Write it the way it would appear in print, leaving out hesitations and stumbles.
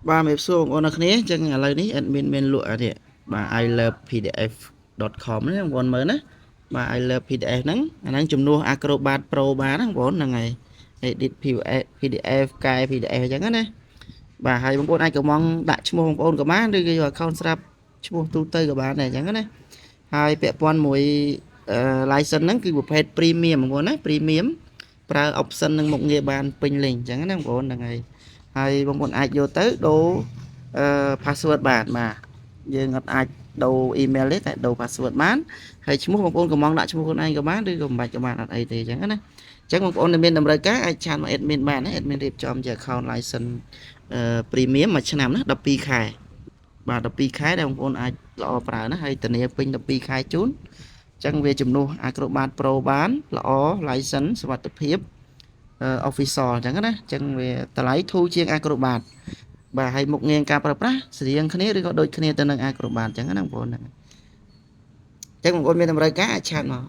បាទជំរាបសួរបងប្អូនអរគ្នាអញ្ចឹងឥឡូវនេះ admin មានលក់អានេះបាទ I love pdf.com នេះបងប្អូនមើលណាបាទ I love PDF ហ្នឹងអាហ្នឹងជំនួស Acrobat Pro បានណាបងប្អូនហ្នឹងហើយ edit PDF PDF កែ PDF អញ្ចឹងណាបាទហើយបងប្អូនអាចកំងដាក់ឈ្មោះបងប្អូនក៏បានឬក៏យក account ស្រាប់ឈ្មោះទូទៅក៏បានដែរអញ្ចឹងណាហើយពាក់ព័ន្ធមួយអឺ license ហ្នឹងគឺប្រភេទ premium បងប្អូនណា premium ប្រើ option នឹងមុខងារបានពេញលេញអញ្ចឹងណាបងប្អូនហ្នឹងហើយហើយបងប្អូនអាចយកទៅដូរអឺ password បានបាទយើងអត់អាចដូរ email ទេតែដូរ password បានហើយឈ្មោះបងប្អូនកំងដាក់ឈ្មោះខ្លួនឯងក៏បានឬក៏មិនបាច់ក៏បានអត់អីទេអញ្ចឹងណាអញ្ចឹងបងប្អូនដែលមានតម្រូវការអាច chat មក admin បានណា admin រៀបចំជា account license អឺ premium មួយឆ្នាំណា12ខែបាទ12ខែដែលបងប្អូនអាចល្អប្រើណាហើយធានាពេញ12ខែជូនអញ្ចឹងវាជំនួស Acrobat Pro បានល្អ license សុវត្ថិភាព official អញ្ចឹងណាអញ្ចឹងវាតម្លៃធូរជាង Acrobat បាទហើយមុខងារការប្រើប្រាស់ស្រៀងគ្នាឬក៏ដូចគ្នាទៅនឹង Acrobat អញ្ចឹងណាបងប្អូនហ្នឹងអញ្ចឹងបងប្អូនមានតម្រូវការអាច chat មក។